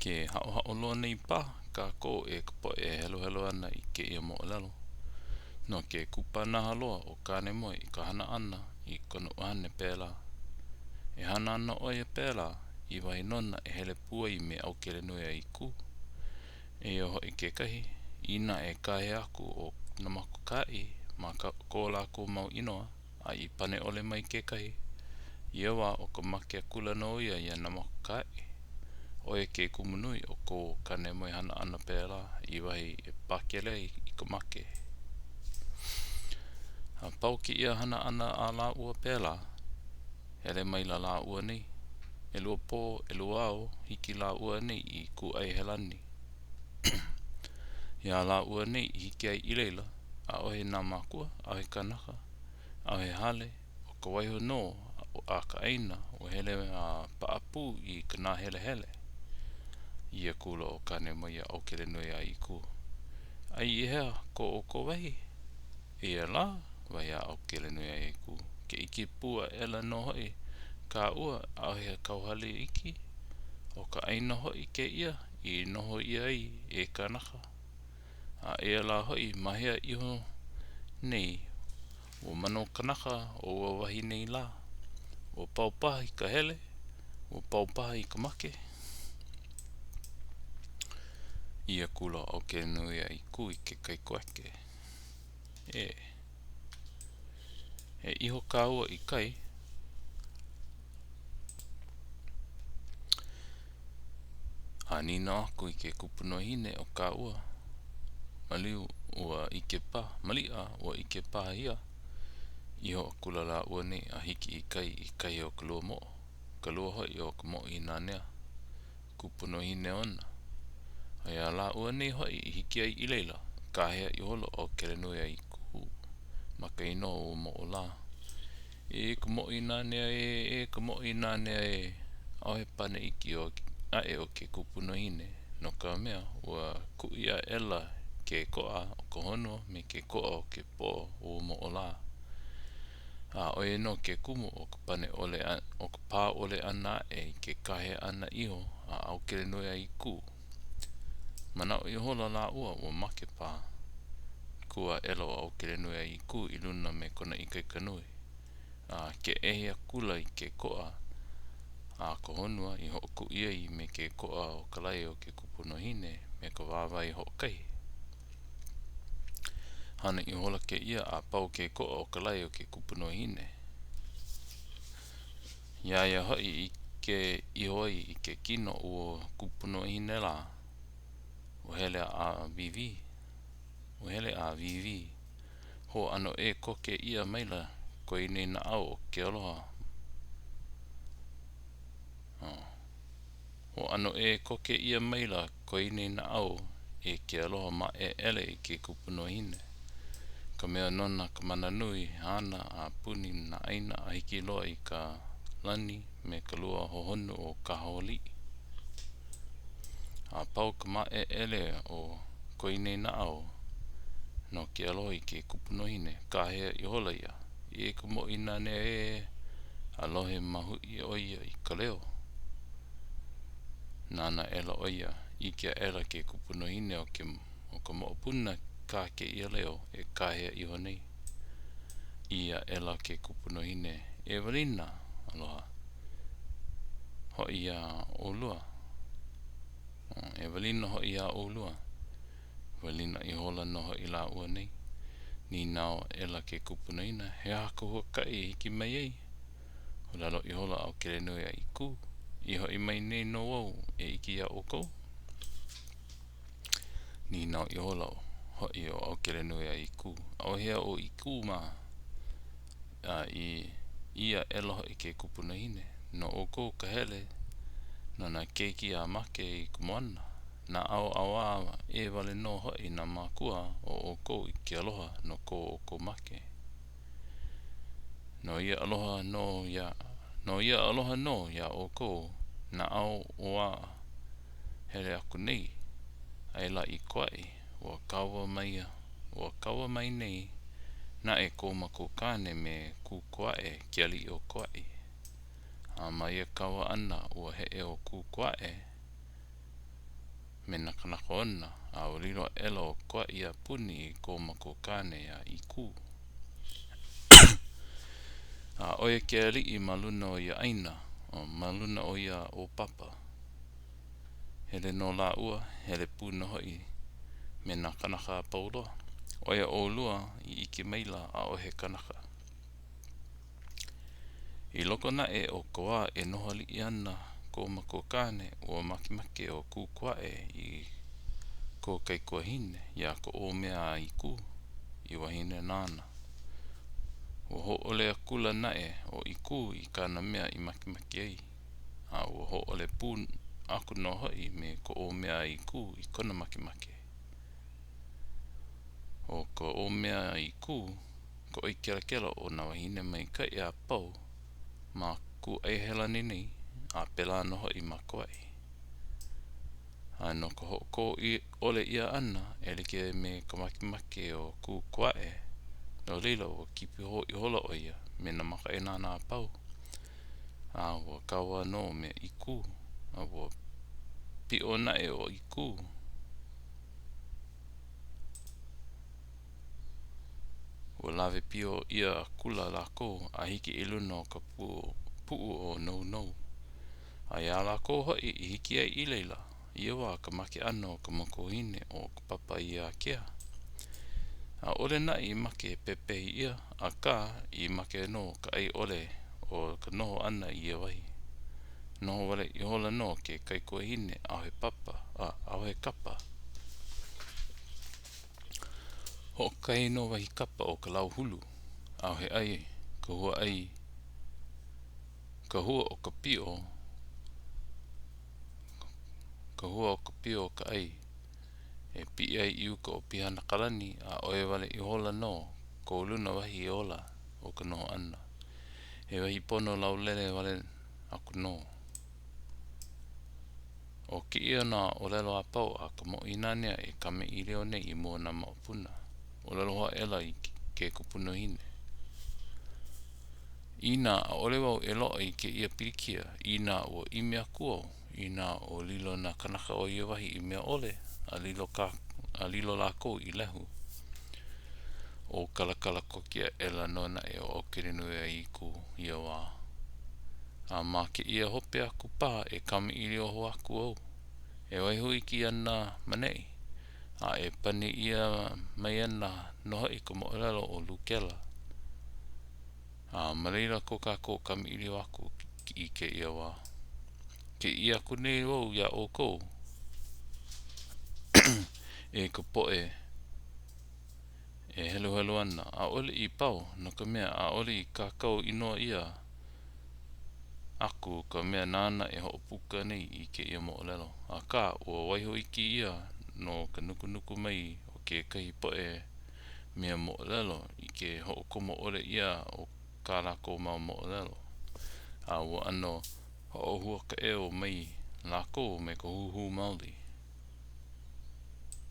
Ke haʻohaʻo loa nei paha kākou e ka poʻe e heluhelu ana i kēia moʻolelo no ke kupanaha loa o Kānemoe i ka hana ʻana i kona ʻuhane pēlā. E hana ana ʻo ia pēlā i wahi nona e hele pū ai me ʻAukelenuiaikū. Eia hoʻi kekahi, inā e kāhea aku ʻo Nāmakaokahaʻi ma ko lākou mau inoa, a i pane ʻole mai kekahi, i ia wā ʻo ka make akula nō ia iā Nāmakaokahaʻi. ʻO ia ke kumu nui o ko Kānemoe hana ʻana pēlā i wahi e pakele ai i ka make. A pau kēia hana ʻana a lāua pēlā, hele maila lāua nei. ʻElua pō, ʻelua ao, hiki lāua nei i Kūʻaihelani. Iā lāua nei i hiki ai i laila, ʻaʻohe nā mākua, ʻaʻohe kānaka, ʻaʻohe hale, ʻo ka waiho nō a ka ʻāina ua hele a paʻapū i ka nāhelehele. ʻĪ akula ʻo Kānemoe iā ʻAukelenuiaʻīkū, A i hea ko ʻoukou wahi? Eia lā, wahi a ʻAukelenuiaʻīkū, ke ʻike pū aʻela nō hoʻi kāua ʻaʻohe kauhale iki, ʻo ka ʻāina hoʻi kēia i noho ʻia ai e kānaka. A eia lā hoʻi ma hea iho nei ua mano kanaka o ua wahi nei lā? Ua pau paha i ka hele, ua pau paha i ka make? ʻĪ akula ʻo ʻAukelenuiaʻīkū i ke kaikuaʻeke, E, e iho kāua i kai, A nīnau aku i ke kupunahine o kāua, maliu ua ʻike paha, maliʻa ua ʻike paha ia. Iho akula lāua nei a hiki i kai i kahi o ka lua moʻo, ka lua hoʻi o ka mōʻī nanea, kupunahine ona. A iā lāua nei hoʻi i hiki ai i laila, kāhea ihola ʻo Kelenuiaʻīkū ma ka inoa o ua moʻo lā. E ka mōʻī nanea ē, e ka mōʻī nanea ē. ʻAʻohe pane iki aʻe o ke kupunahine, no ka mea, ua kuʻi aʻela ke koʻa o ka honua me ke koʻa o ke poʻo o ua moʻo lā. A ʻo ia nō ke kumu o ka pane ʻole o ka pā ʻole ʻana aʻe i ke kāhea ʻana iho a ʻAukelenuiaʻīkū. Manaʻo ihola lāua ua make paha. Kū aʻela ʻo ʻAukelenuiaʻīkū i luna me kona ikaika nui, a keʻehi akula i ke koʻa a ka honua i hoʻokuʻi ai me ke koʻa o ka lae o ke kupunahine me ka wāwae hoʻokahi. Hana ihola kēia a pau ke koʻa o ka lae o ke kupunahine. Iā ia hoʻi i ʻike iho ai i ke kino o ua kupunahine lā, ua hele a wīwī, ua hele a wīwī. Hōʻano ʻē koke ʻia maila ko ia nei naʻau o ke aloha. Hōʻano ʻē koke ʻia maila ko ia nei naʻau e ke aloha maʻeʻele i ke kupunahine, ka mea nona ka mana nui āna a puni nā ʻāina a hiki loa i ka lani me ka lua hohonu o Kahoʻoaliʻi. A pau ka maʻeʻele o ko ia nei naʻau no ke aloha i ke kupunahine, kāhea ihola ia, E ka mōʻī nanea ē, a lohe mahuʻi ʻo ia i ka leo. Nānā aʻela ʻo ia, ʻike aʻela ke kupunahine o ke ʻo ka moʻopuna kā kēia leo e kāhea iho nei. ʻĪ aʻela ke kupunahine, E Welina, aloha hoʻi iā ʻolua. E welina hoʻi iā ʻolua. Welina ihola nō hoʻi lāua nei. Nīnau aʻela ke kupunahine, He aha ka huakaʻi i hiki mai ai? ʻŌlelo ihola ʻo ʻAukelenuiaʻīkū, I hoʻi mai nei nō au e ʻike iā ʻoukou. Nīnau ihola hoʻi ʻo ʻAukelenuiaʻīkū, ʻAuhea ʻo ʻĪkū mā? A i ʻī aʻela hoʻi ke kupunahine, No ʻoukou ka hele no nā keiki a make i ka moana, naʻauao ʻē wale nō hoʻi nā mākua o ʻoukou i ke aloha no ko ʻoukou make. No ia aloha nō iā, no ia aloha nō iā ʻoukou naʻauao hele aku nei, aia lā i Kauaʻi, ua kaua mai, ua kaua mai nei naʻe ko mākou kāne me Kūkoaʻe, ke aliʻi o Kauaʻi. A ma ia kaua ʻana, ua heʻe ʻo Kūkoaʻe. me nā kānaka ona, a ua lilo aʻela ʻo Kauaʻi a puni i kō makuakāne iā ʻĪkū. A ʻo ia ke aliʻi ma luna o ia ʻāina, ma luna o ia ʻōpapa. Hele nō lāua, hele pū nō hoʻi me nā kānaka a pau loa. ʻOiai ʻolua i ʻike maila ʻaʻohe kanaka. I loko naʻe o ka wā e noho aliʻi ana kō makuakāne, ua makemake ʻo Kūkuaʻe i kō kaikuahine, iā Koʻomeaʻīkū, i wahine nāna. Ua hōʻole akula naʻe ʻo ʻĪkū i kāna mea i makemake ai, a ua hōʻole pū aku nō hoʻi me Koʻomeaʻīkū i kona makemake. ʻO Koʻomeaʻīkū ka ʻoi kelakela o nā wāhine maikaʻi a pau ma Kūʻaihealani nei, a pēlā nō hoʻi ma Kauaʻi. A no ka hoʻokō ʻole ʻia ʻana e like me ka makemake o Kūkuaʻe, no laila ua kipi hou ihola ʻo ia me nā makaʻāinana a pau, a ua kaua nō me ʻĪkū, a ua piʻo naʻe ʻo ʻĪkū. Ua lawe pio ʻia akula lākou a hiki i luna o ka puʻu ʻo Nounou. A iā lākou hoʻi i hiki ai i laila, ia wā ka make ʻana o ka makuahine o Papaiākea. ʻAʻole naʻe i make pepehi ʻia, akā, i make no ka ʻai ʻole o ka noho ʻana i ia wahi. Noho wale ihola nō ke kaikuahine, ʻaʻohe papa, a ʻaʻohe kapa. Hoʻokahi nō wahi kapa o ka lau hulu, ʻaʻohe ʻai, ka hua ʻai, ka hua o ka pio, ka hua o ka pio ka ʻai, e piʻi ai i uka o Pihanakalani a ʻo ia wale ihola nō ko luna wahi ola o ka noho ʻana. He wahi pono laulele wale aku nō. ʻO kēia nā ʻōlelo a pau a ka Mōʻīnanea e kamaʻilio nei i mua o nā moʻopuna. ʻŌlelo hou aʻela ke kupunahine. Inā ʻaʻole wau e loaʻa i kēia pilikia, inā ua ʻimi aku au, inā o lilo nā kānaka o ia wahi i mea ʻole, a lilo kā a lilo lākou i lehu. ʻŌkalakala koke aʻela nō naʻe ʻo ʻAukelenuiaʻīkū ia wā. A ma kēia hope aku paha e kamaʻilio hou aku au. E waiho iki ana ma neʻi, a e pani ʻia mai ana nō hoʻi ka moʻolelo o Lukela. A ma laila ko kākou kamaʻilio aku i kēia wā. Ke ʻī aku nei wau iā ʻoukou, e ka poʻe e heluhelu ana, ʻaʻole i pau, no ka mea, ʻaʻole i kākau inoa ʻia aku ka mea nāna e hoʻopuka nei i kēia moʻolelo. Akā, ua waiho iki ʻia no ka nukunuku mai o kekahi poʻe mea moʻolelo i ke hoʻokomo ʻole ʻia o kā lākou mau moʻolelo, a ua ʻano hoʻohuakaʻeu mai lākou me ka huhū maoli.